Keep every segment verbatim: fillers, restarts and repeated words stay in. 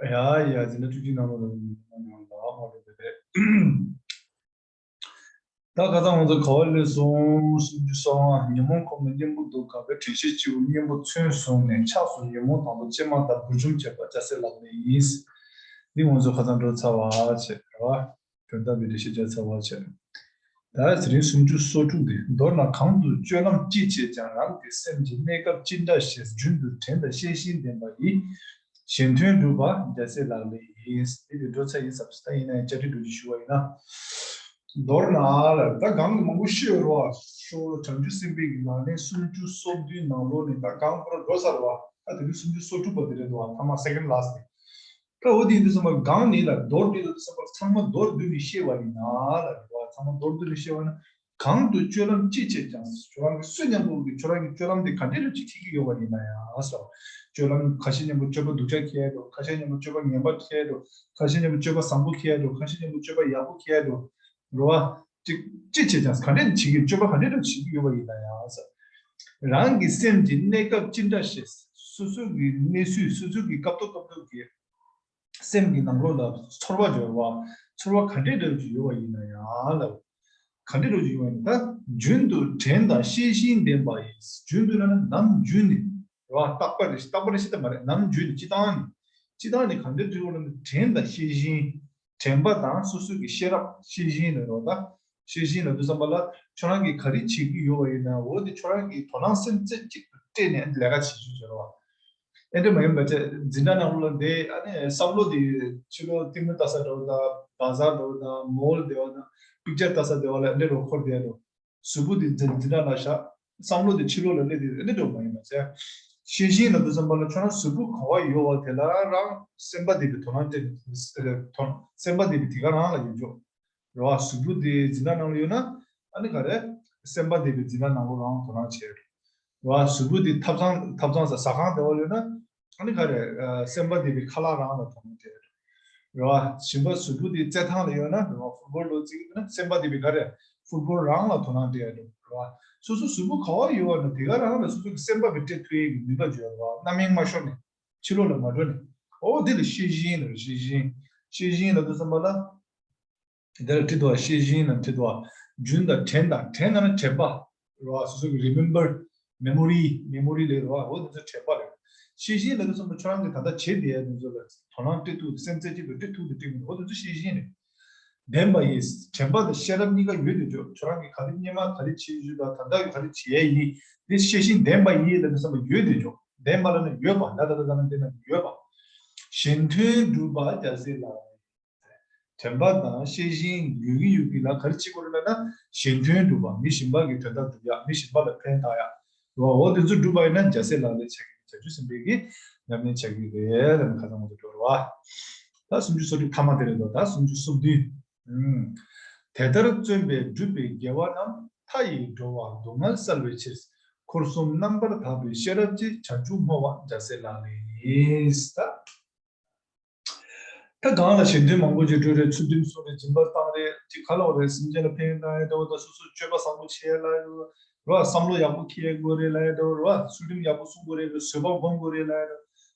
ཡ་ཡ་འཛིན་གྲྭ་བཅུ་གཅིག་ནང་ལོགས་ལ་ཡིན་ན་ཡང་ལ་མ་རེད་རེད། ད་ཁ་སང་ང་ཚོ་ག་བ་སླེབས་སོང་། སུམ་ཅུ་སོ་ལྔ། ཉོན་མོངས་ཁོ་ནའི་གཉེན་པོ་འདུག་དགག་པའི་དྲན་ཤེས་སྐྱེ་བོའི་གཉེན་པོ་མཚོན་བཟུང་ནས་ཆགས་སུ་ཉོན་མོངས་དང་པོ་སྐྱེས་མ་ཐག་བུ་ཆུང་བྱེད་པ་རྒྱལ་སྲས་ལག་ལེན་ཡིན། འདི་ང་ཚོ་ཁ་སང་འགྲོ་ཚར་བ་བྱས་རེད་བ། དོན་དམ་པའི་འགྲེལ་བཤད་བརྒྱབ་ཚར་བ་བྱས། ད་དེ་རིང་སུམ་ཅུ་སོ་དྲུག་སྟེ། མདོར་ན་གང་དུ་སྤྱོད་ལམ་ཅི་བྱེད་ཀྱང་རང་གི་སེམས་ཀྱི་གནས་སྐབས་ཅི་འདྲ་ཞེས་རྒྱུན་དུ་དྲན་དང་ཤེས་བཞིན་ལྡན་པ་ཡིས་གཞན་དོན་སྒྲུབ་པ་རྒྱལ་སྲས་ལག་ལེན་ཡིན། འདི་ལས་འགྲོ་ཚར་ཡིན་ཟེར། ད་ཡིན་ན་ཡང་བཅར་འདྲི་འགྲོ་རྒྱུ་ཞུ་བ་ཡིན་ན། མདོར་ན་ལ་ད་གང་གི་མང་པོ་ཤོད་རོགས་ཤོ་བྱང་ཆུབ་སེམས་དཔའི་གི་ནང་ནས་སུམ་ཅུ་སོ་བདུན་ནང་ལོགས་ནས་ད་གང་པོ་འགྲོ་ཚར་བ། ད་དེ་རིང་སུམ་ཅུ་སོ་དྲུག་པ་དེ་རེད་འདུག་ཨ་ཐ་མ་second last་དེ། ད་འོ་དེ་ཡིན་དུས་ཙམ་པར་གང་ནས་ལ་མདོར་བསྡུས་ལ་དུས་ཙམ་པར་ཚང་མ་མདོར་བསྡུས་ནས་བཤད་པ་ཡིན་ན་ལ་རེད་བ། ཚང་མ་མདོར་བསྡུས་ནས་བཤད་པ་ན། གང་དུ་སྤྱོད་ལམ་ཅི་བྱེད་ཀྱང་། ཁྱོད་རང་གི་སུ་མཉམ་པོ་གི་ཁྱོད་རང་གི་སྤྱོད་ལམ་དེ་ག་འདྲས་རུ་ཅིག་འཁྱེར་གྱི་ཡོད་པ་ཡིན་ན་ཡང་སོ། སྤྱོད་ལམ་ཁ་ཤས་མཉམ་པོ་སྤྱོད་པ་སྡུག་ཅག་འཁྱེར་འགྲོ། ཁ་ཤས་མཉམ་པོ་སྤྱོད་པ་ངན་པ་འཁྱེར་འགྲོ། ཁ་ཤས་མཉམ་པོ་སྤྱོད་པ་བཟང་པོ་འཁྱེར་འགྲོ། ཁ་ཤས་མཉམ་པོ་སྤྱོད་པ་ཡག་པོ་འཁྱེར་འགྲོ། རེད་བ། ཅིག་ཅི་བྱེད་ཀྱང་ག་འདྲས་བྱེད་ཀྱི་སྤྱོད་པ་ག་འདྲས་རུ་བྱེད་ཀྱི་ཡོད་པ་ཡིན་ན་ཡང་སོ། རང་གི་སེམས་ཀྱི་གནས་སྐབས་ཅི་འདྲ་ཞེས། སོ་སོ་གི་གནས་ཚུལ་སོ་སོ་གི་སྐབས་ཐོག་སྐབས་ཐོག་གི་སེམས་ཀྱི་ནང་ལོགས་ལ་ཚོར་བ་སྦྱོར་བ། ཚོར་བ་ག་འདྲས་འདྲ་ཞིག་ཡོད་པ་ཡིན་ན་ཡང་ལ། ག་འདྲས་འདྲ་ཞིག་ཡོད་པ་ཡིན་ན། ད་རྒྱུན་དུ་དྲན་དང་ཤེས་བཞིན་ལྡན་པ་ཡིས། རྒྱུན་དུ་ལ་ནི་ནམ་རྒྱུན་ནས་རེད་བ། རྟག་པར་རེད། རྟག་པར་རེད་ཤེས་ད་མ་རེད། ནམ་རྒྱུན་ནས་སྤྱི་བཏང་ནས། སྤྱི་བཏང་ནས་ག་འདྲས་འདྲ་ལ་ནི་དྲན་དང་ཤེས་བཞིན། དྲན་པ་དང་སོ་སོ་གི་ཤེས་རབ་ཤེས་བཞིན་ལ་རོ། ད་ཤེས་བཞིན་ལ་དུས་ཙམ་པ་ལ་ཁྱོད་རང་གིས་ག་རེ་བྱེད་ཀྱི་ཡོད་པ་ཡིན་ན་འོ་དེ་ཁྱོད་རང་གིས་དོ་སྣང་སེམས་རྩེ་གཅིག་ཏུ་སྤྲད་ནས་ལས་ཀ་བྱེད་ཤུགས་བྱེད་རོགས། ཨེ་འདྲ་མ་ཡིན་པ་བྱས་འཛིན་གྲྭ་ནང་ལོགས་ལ་འདི་ཨ་ནི་བསམ་བློ་དེ་ཕྱི་ལོགས་གཏིང་མོ་ལྟ་ས་འདྲ་བོ་དང་བ་ཟ་འདྲ་བོ་དང་མོལ་བདེ་བ་དང་པིག་ཅར་ལྟ་ས་བདེ་བ་ལ་ཨེ་འདྲ་རོ་འཁོར་བསྡད་འདུག་གཟུགས་པོ་དེ་འཛིན་འཛིན་གྲྭ་ལ་བཞག་བསམ་བློ་དེ་ཕྱི་ལོགས་ལ་སླེབས་དེ་ཨེ་འདྲ་འདྲ་བོ་མ་ཡིན་པ་བྱས། ཤེས་བཞིན་ལ་དུས་ཙམ་པ་ལ་ཁྱོད་རང་གཟུགས་པོ་ག་བ་ཡོད་བ་དེ་ལ་རང་སེམས་པ་དེ་གི་དོ་སྣང་སྤྲད་དོ་སེམས་པ་དེ་གི་དེ་ག་རང་ལ་ཡོད་ཆོག་རེད་བ། གཟུགས་པོ་དེ་འཛིན་གྲྭ་ནང་ལ་ཡོད་ན་ཨ་ནི་ག་རེ། སེམས་པ་དེ་གི་འཛིན་གྲྭ་ནང་ལོགས་རང་དོ་སྣང་བྱེད་རེད་བ། གཟུགས་པོ་དེ་ཐབ་ཚང་ཐབ་ཚང་ཟ་ཟ་ཁང་དེ་བ་ལ་ཡོད་ན་ཨ་ནི་ག་རེ། སེམས་པ་དེ་གི་ཁ་ལག་རང་ལ་དོ་སྣང་བྱེད་རེད་བ། གཞན་པ་གཟུགས་པོ་དེ་རྩེད་ཐང་ལ་ཡོད་ན་རེད་བ། ཕུཊ་བོལ་ལོ་རྩེད་ཀྱི་ཡོད་ན་སེམས་པ་དེ་གི་ག་རེ། ཕུཊ་བོལ་རང་ལ་དོ་སྣང་སྤྲད་རེད་བ། སོ་སོ་གཟུགས་པོ་ག་བ་ཡོད་བ་ན་དེ་ག་རང་ལ་སོ་སོ་གི་སེམས་པ་གི་སྤྲད་ཐུབ་ཡས་ཀྱི་ནུས་པ་ཡོད་རེད་བ། རྣམ་གཡེང་མ་ཤོར་ནས་ཕྱི་ལོགས་ལ་མ་འགྲོ་ནས་ཨོ་དེ་ལ་ཤེས་བཞིན་ལ་ཤེས་བཞིན། ཤེས་བཞིན་ལ་དུས་ཙམ་པ་ལ། དེ་ལ་ཁྲིད་དོ་ཤེས་བཞིན་ལ་ཁྲིད་དོ། རྒྱུན་དང་དྲན་དང་དྲན་ན་ནི་དྲན་པ། རེད་བ། སོ་སོ་གི་remember memory memory་ལས་རེད་བ། འོ་དེ་ཚོ་དྲན་པ་རེད། ཤེས་བཞིན་ལ་དུས་ཙམ་པ་ཁྱོད་རང་གི་ད་ལྟ་བྱེད་བསྡད་ཡ་དེ་ཚོ་ལ་དོ་སྣང་སྤྲད་ཐུབ་སེམས་རྩེ་གཅིག་ཏུ་སྤྲད་ཐུབ་དེ་སྤྲད་མི་འདུག་འོ་དེ་ཚོ་ཤེས་བཞིན་རེད། ལྡན་པ་ཡིས། དྲན་པ་དང་ཤེས་རབ་གཉིས་ཀ་ཡོད་དེ་ཆོག་ཁྱོད་རང་གིས་ག་རེ་སྔོན་མ་ག་རེ་བྱེད་ཡོད་དང་ད་ལྟ་གི་ག་རེ་བྱེད་ཡ་ཡིན་དེ་ཤེས་བཞིན་ལྡན་པ་ཡིས་ལ་དུས་ཙམ་པ་ཡོད་དེ་ཆོག་ལྡན་པ་ལ་ནི་ཡོད་པ་ད་ལྟ་ད་ལྟ་ནི་ལྡན་ན་ཡོད་པ། གཞན་དོན་སྒྲུབ་པ་རྒྱལ་སྲས་ལག་ལེན། དྲན་པ་དང་ཤེས་བཞིན་ཡོད་ཀྱི་ཡོད་ཀྱི་ལ་ག་རེ་བྱེད་དགོས་རེད་ལབ་ན་གཞན་དོན་སྒྲུབ་པ། མི་གཞན་པ་གི་དོན་དག་སྒྲུབ་ཡ། མི་གཞན་པ་ལ་ཕན་བཏགས་ཡ། འོ་འོ་དེ་ཚོ་སྒྲུབ་པ་ཡིན་ན་རྒྱལ་སྲས་ལག་ལེན་བྱ་གི་བྱང་ཆུབ་སེམས་དཔའི་གི་ཉམས་ལེན་བྱ་གི་རེད་ལབ་ནས་ཁ་སང་ང་ཚོ་འགྲོ་རེད་བ། ད་སུམ་ཅུ་སོ་དྲུག་ཐ་མ་དེ་རེད་དོ། ད་སུམ་ཅུ་སོ་བདུན། ཨུམ། དེ་ལྟར་བརྩོན་པས་བསྒྲུབས་པའི་དགེ་བ་རྣམས། མཐའ་ཡས་འགྲོ་བ་སྡུག་བསྔལ་བསལ་བའི་ཕྱིར། འཁོར་གསུམ་རྣམ་པར་དག་པའི་ཤེས་རབ་ཀྱིས། བྱང་ཆུབ་བསྔོ་བ་རྒྱལ་སྲས་ལག་ལེན་ཡིན། ད། ད་གང་ལ་གཞན་དོན་མང་པོ་ཅིག་སྒྲུབ་རེད། ཚུལ་ཁྲིམས་སྲུང་རེད། སྦྱིན་པ་བཏང་རེད། ཅིག་ག་ལ་བ་རེད། སེམས་ཅན་ལ་ཕན་བཏགས་ཡ་འདྲ་བོ་དང་སོ་སོའི་སྤྱོད་པ་བཟང་པོ་བྱེད་ཡ་ལ་ཡོད་རེད། བསམ་བློ་ཡག་པོ་འཁྱེར་དགོས་རེད་ལ་ཡ་འདྲ་བོ་རེད་བ། ཚུལ་ཁྲིམས་ཡག་པོ་སྲུང་དགོས་རེད། བཟོད་པ་སྒོམ་དགོས་རེད་ལ་ཡ་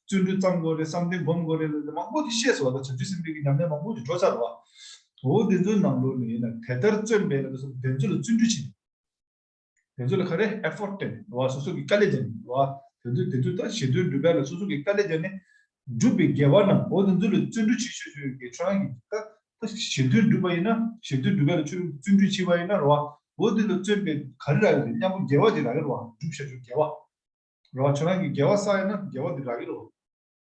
འདྲ། བརྩོན་འགྲུས་བརྩམ་དགོས་རེད། བསམ་གཏན་སྒོམ་དགོས་རེད་ལ་མང་པོ་ཅིག་བཤད་སོང་བ། ད་བྱང་ཆུབ་སེམས་དཔའི་གི་ཉམས་ལེན་མང་པོ་ཅིག་འགྲོ་ཚར་བ། འོ་དེ་ཚོའི་ནང་ལོགས་ནས་ཡིན་ན་དེ་ལྟར་བརྩོན་པས་ལ་དེ་ཚོ་དེ་ཚོ་ལ་བརྩོན་འགྲུས་བྱེད། དེ་ཚོ་ལ་ག་རེ་effort་བཏོན་བ། སོ་སོ་གི་དཀའ་ལས་བརྒྱབ་ནས་བ། དེ་ཚོ་དེ་ཚོ་ད་གཞན་དོན་སྒྲུབ་པ་ལ་སོ་སོ་གི་དཀའ་ལས་བརྒྱབ་ནས་བསྒྲུབས་པའི་དགེ་བ་རྣམས། འོ་དེ་ཚོ་ལ་བརྩོན་འགྲུས་བྱེད་ཤོག་ཤོག་གི་ཁྱོད་རང་གི་ད་ད་གཞན་དོན་སྒྲུབ་པ་ཡིན་ན་གཞན་དོན་སྒྲུབ་པ་ལ་ཁྱོད་བརྩོན་འགྲུས་བྱེད་པ་ཡིན་ན་རེད་བ། འོ་དེ་ལ་བརྩོན་པའི་ག་རེ་རག་གི་རེད། མཉམ་པོ་དགེ་བ་ཅིག་རག་གི་རེད་བ། སྒྲུབ་བྱ་རྒྱུ་དགེ་བ། རེད་བ། ཁྱོད་རང་གིས་དགེ་བ་བསགས་ཡོད་ན་དགེ་བ་འདི་རག་གི་རེད་བ། རེད་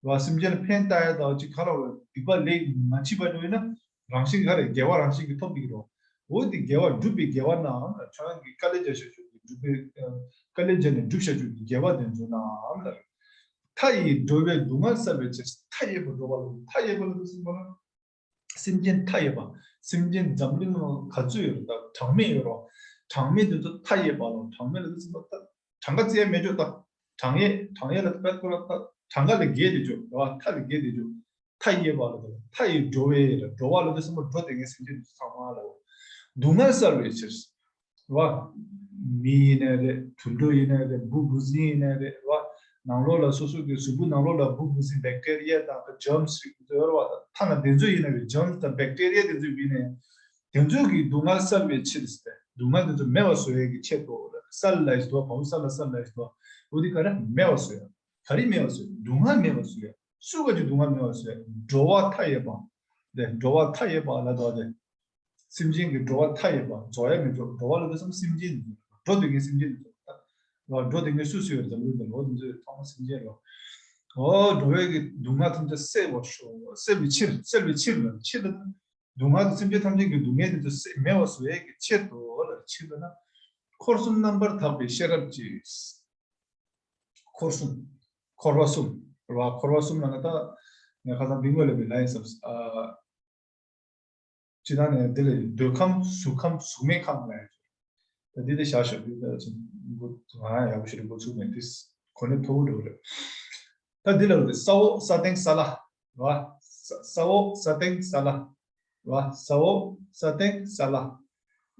བ། སེམས་ཅན་ལ་ཕན་བཏགས་ཡ་དང་ཅིག་ག་རེ་རེད། སྡིག་པ་ལས་མ་མཆིས་པ་འགྲོ་ཡིན་ན་རང་བཞིན་གྱིས་ག་རེ་དགེ་བ་རང་བཞིན་གྱིས་ཐོབ་ཀྱི་རེད་བ། འོ་འདི་དགེ་བ་བསྒྲུབས་པའི་དགེ་བ་རྣམས་ལ་ཁྱོད་རང་གིས་དཀའ་ལས་རྒྱག་བྱ་རྒྱུ་གི་བསྒྲུབས་པའི་དཀའ་ལས་བརྒྱབ་ནས་བསྒྲུབས་བྱ་རྒྱུ་གི་དགེ་བ་དེ་ཚོ་རྣམས་ལ། མཐའ་ཡས་འགྲོ་བའི་སྡུག་བསྔལ་བསལ་བའི་ཕྱིར། མཐའ་ཡས་པ་འགྲོ་བ་ལ་མཐའ་ཡས་པ་ལ་དུ་སུན་པ་ན། སེམས་ཅན་མཐའ་ཡས་པ། སེམས་ཅན་འཛམ་གླིང་ནང་ག་ཚོད་ཡོད་རེད། ད་གྲངས་མེད་ཡོད་རེད། གྲངས་མེད་དེ་ཚོ་མཐའ་ཡས་པ་ལ། གྲངས་མེད་ལ་དེ་ཚོ་ད་གྲངས་ཀ་བཙལ་མེད་ཆོག་ད་གྲངས་ཡས་གྲངས་ཡས་ལ་ད་ཁོ་ར་ད་གྲངས་ཀ་ལས་བརྒལ་དེ་ཆོག་རེད་བ། མཐའ་ལས་བརྒལ་དེ་ཆོག་མཐའ་ཡས་པ་ལ་ད་མཐའ་ཡས་འགྲོ་བའི་ལ་འགྲོ་བ་ལ་དེ་ཚོ་འགྲོ་དེ་ངའི་སེམས་ཅན་དེ་ཚོ་ཚང་མ་ལ། སྡུག་བསྔལ་བསལ་བའི་ཕྱིར། རེད་བ། མི་ཡིན་ནའི་རེད། དུད་འགྲོ་ཡིན་ནའི་རེད། འབུ་འབུ་སྲིན་ཡིན་ནའི་རེད། རེད་བ། ནང་ལོགས་ལ་སོ་སོ་གི་གཟུགས་པོ་ནང་ལོགས་ལ་འབུ་འབུ་སྲིན་བེག་ཊེ་རི་ཡ་དང་ཇརམ་སི་ཡོད་རེད་བ། ཐ་ན་དེ་ཚོ་ཡིན་ན་བའི་ཇརམ་སི་དང་བེག་ཊེ་རི་ཡ་དེ་ཚོ་ཡིན་ནའི་དེ་ཚོ་གི་སྡུག་བསྔལ་བསལ་བའི་ཕྱིར་ཟེར་ཏེ། སྡུག་བསྔལ་དེ་ཚོ་མེད་པ་བཟོ་ཡས་ཀྱི་ཆེད་དུ་སལ་ལ་ཡིས་དོ་བའུ་སལ་ལ་སལ་ལ་ཡིས་དོ། འོ་དེ་ག་རེ་མེད་པ་བཟོ་ཡ། ག་རེ་མེད་པ་བཟོ་ཡ། སྡུག་བསྔལ་མེད་པ་བཟོ་ཡ། སུ་ག་ཅིག་སྡུག་བསྔལ་མེད་པ་བཟོ་ཡ། འགྲོ་བ་མཐའ་ཡས་པ། དེ་འགྲོ་བ་མཐའ་ཡས་པ་ལ་དོ་དེ། སེམས་ཅན་གྱི་འགྲོ་བ་མཐའ་ཡས་པ། རྫོགས་ཡ་མི་འགྲོ། འགྲོ་བ་ལ་དེ་བསམ་སེམས་ཅན་དེ་ཚོ། འགྲོ་དེ་ངའི་སེམས་ཅན་དེ་ཚོ། ད་འགྲོ་དེ་ངའི་སུ་སུ་ཡོད་ཙམ་ལུས་དང་ལོ་དེ་ཚོའི་ཚང་མ་སེམས་ཅན་རོ། འོ་འགྲོ་བའི་གི་སྡུག་བསྔལ་ཐམས་ཅད་སེལ་བར་ཤོག། སེལ་བའི་ཕྱིར། སེལ་བའི་ཕྱིར་ལ་ཕྱིར་ལ། སྡུག་བསྔལ་དང་སེམས་ཅན་ཐམས་ཅད་ཀྱི་སྡུག་བསྔལ་དེ་ཚོ་སེལ་མེད་པར་བཟོ་ཡས་ཀྱི་ཆེད་དུ་ལ་ཕྱིར་ལ་ན། འཁོར་གསུམ་རྣམ་པར་དག་པའི་ཤེས་རབ་ཀྱིས། འཁོར་གསུམ། འཁོར་བ་གསུམ་རེད་བ། འཁོར་བ་གསུམ་ལ་ན་ད་ངས་ཁ་སང་འདི་ངོས་ལ་བའི་ལ་ཡིན་བསམ། ཨ། སྤྱིར་བཏང་ནས་འདི་ལ་འདོད་ཁམས་གཟུགས་ཁམས་གཟུགས་མེད་ཁམས་ལ་ཡོད། ད་འདི་ལ་བཞག་ཞོར་འདི་ལ་ཅིག་འགོ་ང་ཡག་པོ་ཞིག་འགོ་ཚུགས་མེད་དེ། གོ་གནས་མཐོ་པོ་འགྲོ་གི་རེད། ད་འདི་ལ་རེད། ས་འོག་ས་སྟེང་ས་བླ་རེད་བ། ས་ས་འོག་ས་སྟེང་ས་བླ་རེད་བ། ས་འོག་ས་སྟེང་ས་བླ།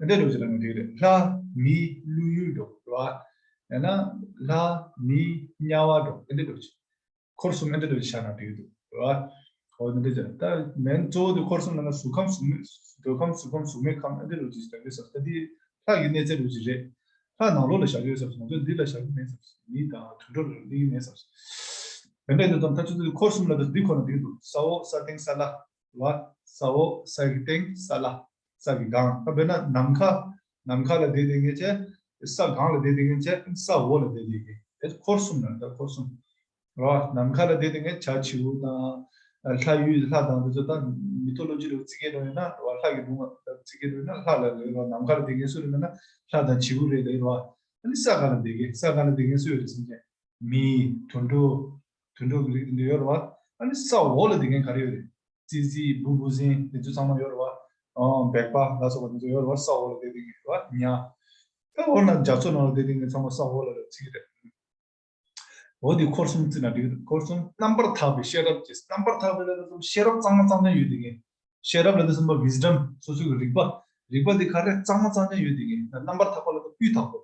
འདི་འདྲ་ཅིག་ལ་ངས་འགྲིག་རེད། ལྷ་མི་ཀླུ་ཡུལ་འགྲོ་རེད་བ། ཡང་ན་ལྷ་མི་དམྱལ་བ་འགྲོ། འདི་འདྲ་ཅིག་འཁོར་གསུམ་ཨེ་འདྲ་འདྲ་བཞག་ན་འགྲིག་འདུག་ར། འོ་འདི་འདྲ་བྱས། ད་མིན་གཙོ་བོ་དེ་འཁོར་གསུམ་ལ་ན་གཟུགས་ཁམས་གཟུགས་མེད། འདོད་ཁམས་གཟུགས་ཁམས་གཟུགས་མེད་ཁམས་ཨེ་འདྲ་འདྲ་ཅིག་བཞག་གི་ཟེར། ད་འདི་ལྷ་གི་གནས་ཚད་འདྲ་ཅིག་རེད། ལྷ་ནང་ལོགས་ལ་བཞག་གི་ཡོད་ཟེར་སོང་ཙང་འདི་ལ་བཞག་གི་མེད་ཟེར། མི་དང་དུད་འགྲོ་ལ་འདི་གི་མེད་ཟེར། དེ་འདྲ་ཡིན་དུས་ཙམ་ད་ཆུ་ཚོད་འཁོར་གསུམ་ལ་ད་འདི་ཁོ་ན་འགྲིག་འདུག་ས་འོག་ས་སྟེང་ས་བླ་ར། ས་འོག་ས་གི་སྟེང་ས་བླ། ས་གི་སྒང་། ད་དཔེར་ན་ནམ་མཁའ། ནམ་མཁའ་ལ་བསྡད་བསྡད་མཁན་བྱས། ས་སྒང་ལ་བསྡད་བསྡད་མཁན་བྱས། ས་འོག་ལ་བསྡད་བསྡད་མཁན་དེ་འཁོར་གསུམ་ལ། ད་འཁོར་གསུམ་ར། ནམ་མཁའ་ལ་བསྡད་བསྡད་མཁན་བྱ་བྱིའུ་དང་། ལྷ་ཡུལ་ལྷ་དང་དེ་ཚོ་ད་མི་ཐོ་ལོ་ཇི་ལ་རྩི་གེ་འགྲོ་ཡོད་ན་ར། ལྷ་གི་སྒྲུང་ལ་རྩི་གེ་འགྲོ་ཡོད་ན་ལྷ་ལ་རེད་ར། ནམ་མཁའ་ལ་བསྡད་མཁན་སུ་རེད་ལབ་ན་ལྷ་དང་བྱིའུ་རེད་ལབ་ར། ཨ་ནི་ས་སྒང་ལ་བསྡད་མཁན། ས་སྒང་ལ་བསྡད་མཁན་སུ་ཡོད་རེད་ཟེར་མཁན། མི། དུད་འགྲོ། དུད་འགྲོ་གི་རིགས་དེ་འདྲ་ཡོད་རེད་བ། ཨ་ནི་ས་འོག་ལ་བསྡད་མཁན་ག་རེ་ཡོད་རེད། ཙི་ཙི། འབུ་འབུ་སྲིན་དེ་ཚོ་ཚང་མ་ཡོད་རེད་བ། ཨ། སྦལ་པ་ལ་སོགས་པ་དེ་ཚོ་ཡོད་རེད་བ། ས་འོག་ལ་བསྡད་བསྡད་མཁན་རེད་བ། ཉ། ད་འོ་ན་རྒྱ་མཚོ་ནང་ལ་བསྡད་བསྡད་མཁན་ཚང་མ་ས་འོག་ལ་རེད་ཟེར་གི་རེད། འོ་དེ་འཁོར་གསུམ་བརྩིས་ན་འགྲིག་གི་རེད། འཁོར་གསུམ་རྣམ་པར་དག་པའི་ཤེས་རབ་ཀྱིས། རྣམ་པར་དག་པའི་ལ་ལ་ཤེས་རབ་གཙང་མ་གཙང་རྐྱང་ཡོད་བསྡད་མཁན། ཤེས་རབ་ལ་དེ་གསུམ་པ་wisdom། སོ་སོ་གི་རིག་པ། རིག་པ་དེ་ག་རེ་གཙང་མ་གཙང་རྐྱང་ཡོད་བསྡད་མཁན། རྣམ་པར་དག་པ་ལ་དེ་སྤུས་དག་པོ།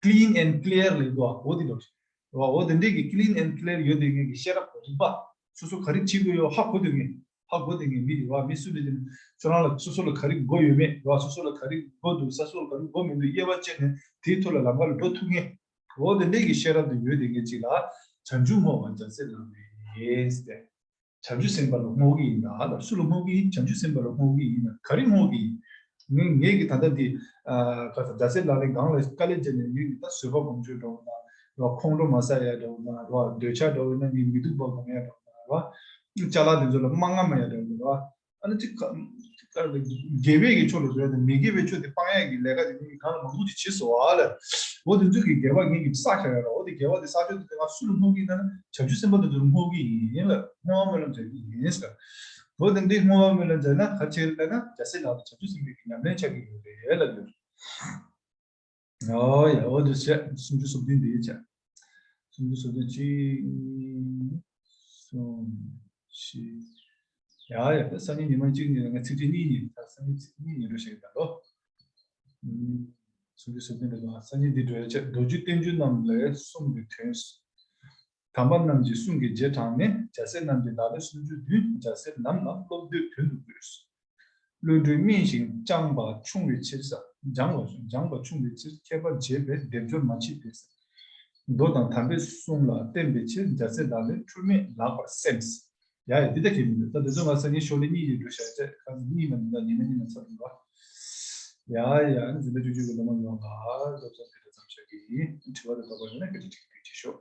clean and clear ལབ་འདུག་འོ་དེ་འདྲ་བ། འོ་དེ་འདྲས་ཀྱི་clean and clear ཡོད་བསྡད་མཁན་གྱི་ཤེས་རབ་རིག་པ། སོ་སོ་ག་རེ་བྱེད་དགོས་ཡོད་ཧ་གོ་བསྡད་མཁན། ཧ་གོ་བསྡད་མཁན་མི་དེ་བ། མི་སུ་རེད་དེ་ནི་ཁྱོད་རང་ལ་སོ་སོ་ལ་ག་རེ་དགོས་ཡོད་མེད་བ། སོ་སོ་ལ་ག་རེ་དགོས་འདུག་ས་སོ་ལ་ག་རེ་དགོས་མི་འདུག་དབྱེ་བ་བྱས་ནས་དེའི་ཐོག་ལ་ལམ་ཁ་ལ་འགྲོ་ཐུབ་མཁན། འོ་དེ་འདྲས་ཀྱི་ཤེས་རབ་དེ་ཡོད་བསྡད་མཁན་ཅིག་ལ་བྱང་ཆུབ་བསྔོ་བ་རྒྱལ་སྲས་ལག་ལེན་ཟེར། བྱང་ཆུབ་སེམས་དཔའ་ལ་བསྔོ་གི་ཡིན་ན་ལ། སུ་ལ་བསྔོ་གི་ཡིན། བྱང་ཆུབ་སེམས་དཔའ་ལ་བསྔོ་གི་ཡིན་ན་ག་རེ་བསྔོ་གི་ཡིན། ངས་ངས་ཀྱི་ད་ལྟ་འདི། ཨ། ག་ས་རྒྱལ་སྲས་ལག་ལེན་སྒང་ལ་དཀའ་ལས་བརྒྱབ་ནས་ངས་ཀྱི་ད་བཟོད་པ་སྒོམ་སྤྱོད་འདྲ་བོ་དང་། ར། ཁོང་ཁྲོ་མ་ཟ་ཡ་འདྲ་བོ་དང་། ར། འདོད་ཆགས་འདྲ་བོ་ཡིན་ན་ངས་མི་སྡུག་པ་སྒོམ་ཡ་འདྲ་བོ་དང་། ར། ཅ་ལག་དེ་ཚོ་ལ་མ་རྔམ་ཡ་འདྲ་བོ་དང་། ར། ཨ་ནི་ཅིག་ག་ཅིག་ག་རེ་དགེ་བའི་གི་ཕྱོགས་ལ་འགྲོ་ཡ་དང་མི་དགེ་བའི་ཕྱོགས་དེ་སྤང་ཡ་གི་ལས་ཀ་དེ་ངས་གང་ལ་མང་པོ་ཅིག་བྱེད་སོང་བ་ལ། འོ་དེ་ཚོ་གི་དགེ་བ་ངས་ཀྱི་བསགས་བཞག་ཡ་ར། འོ་དེ་དགེ་བ་དེ་བསགས་ཆོག་དེ་ང་སུ་ལ་བསྔོ་གི་ཡིན་ན་བྱང་ཆུབ་སེམས་དཔའ་དེ་ཚོ་ལ་བསྔོ་གི་ཡིན་ལ། བསྔོ་བ་སྨོན་ལམ་རྒྱག་གི་ཡིན་ཟེར། འོ་དེ་འདྲའི་བསྔོ་བ་སྨོན་ལམ་རྒྱག་ན་ག་ཆེ་རེད་ལབ་ན་རྒྱལ་སྲས་ལག་ལེན་བྱང་ཆུབ་སེམས་དཔའི་གི་ཉམས་ལེན་ཆགས་ཀྱི་ཡོད་རེད་ལབ་ཡོད། ཨོ་ཡ། འོ་དེ་བྱས། སུམ་ཅུ་སོ་བདུན་འདི་བྱས། སུམ་ཅུ་སོ་བདུན་གཅིག་གཉིས་གསུམ་བཞི། ཡ་ཡ། ད་སང་ཉིན་ཉི་མ་གཅིག་ཉིན་ལ་ང་ཚིགས་བཅད་གཉིས་ཉིན། ད་སང་ཉིན་ཚིགས་གཉིས་ཉིན་འགྲོ་བཤད་ད་ལོ། སུམ་ཅུ་སོ་བདུན་འདི་ལ་སང་ཉིན་འདི་འགྲོ་ཡ་བྱས། མདོ་རྒྱུད་བསྟན་བཅོས་རྣམས་ལས་གསུམ་གྱི་དོན། དམ་པ་རྣམས་ཀྱི་གསུང་གི་རྗེས་འབྲངས་ནས། རྒྱལ་སྲས་རྣམས་ཀྱི་ལག་ལེན་སུམ་ཅུ་བདུན། རྒྱལ་སྲས་རྣམས་ལ་སློབ་འདོད་དོན་དུ་བཀོད། བློ་གྲོས་སྨིན་ཞིང་སྦྱངས་པ་ཆུང་བའི་ཕྱིར་ཟེར། སྦྱངས་པ་སྦྱངས་པ་ཆུང་བའི་ཕྱིར། ཁྱད་པར་འབྱེད་པའི་སྡེབ་སྦྱོར་མ་མཆིས་པས་ཟེར། མདོ་དང་དམ་པའི་གསུང་ལ་བརྟེན་པའི་ཕྱིར། རྒྱལ་སྲས་ལག་ལེན་འཁྲུལ་མེད་ལགས་པར་སེམས། ཡ་ཡ། འདི་ལྟ་གི་མི་འདུག་ད་དེ་ཚོ་ང་སང་ཉིན་ཞོར་ལས་གཉིས་ཀྱི་འགྲོ་བྱ་བྱས། ཁ་གཉིས་མ་ཡིན་ན་ཉི་མ་གཉིས་ན་ཚར་འདུག་བ། ཡ་ཡ། འཛིན་གྲྭ་བཅུ་གཅིག་གི་སློབ་མ་ཡོངས་ལ་སློབ་གསོ་དེ་འདྲ་ཙམ་བྱ་གི་ཡིན། དྲི་བ་དང་དོགས་པ་ཡོད་ན་སྐད་ཆ་དྲི་གི་ཕྱིར་ཤོག